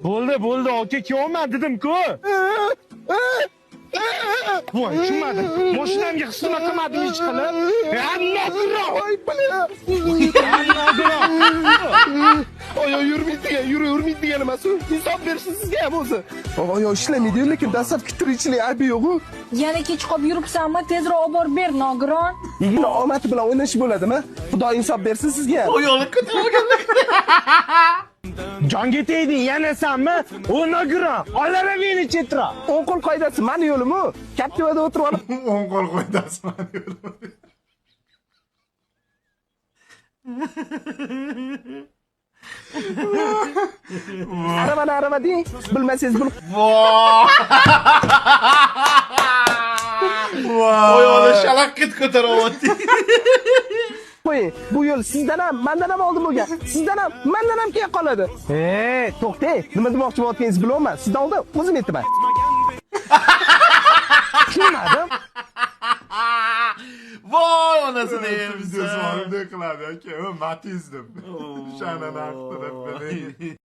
Bo'ldi, bo'ldi, aka, kelyapman dedim-ku. Voy, tushunmadim. Mashinamga hech nima qilmadim hech qilib. Ya, nogiron. Voy, бля. Nogiron. Oyoq yurmaydi, yuravermaydi degani emas u. Insof bersin sizga ham o'zi. Oyoq ishlamaydi, lekin dastlabki tirikchilik aybi yo'q-u. Yana kech qolib yuribsanmi? Tezroq olib borib ber, nogiron. Yigitni omadi bilan o'ynash bo'ladimi? Xudo insof bersin sizga ham. Oyog'ini ko'tarib olganlar. Jonga tegding, yana sanmi? O nogiron. Olar meni chetroq. O'ng qo'l qoidasi mani yo'lim u. Captiva'da o'tirib olib O'ng qo'l qoidasi mani yo'lim. Aravani arava deng, bilmasangiz bilib Voy. Voy. Oyog'ini shalaqqa ko'taryapti. qo'ying. Bu yo'l sizdan ham, mandan ham oldin bo'lgan. Sizdan ham, mandan ham keyin qoladi. E, to'xtang. Nima demoqchi bo'layotganingizni bilyapman. Sizdan oldin o'zim aytaman. Tushunmadim. Voy onasini Videosi bor, emsin. bunday qiladi aka. O, Matiz deb. O'shani narxida deb.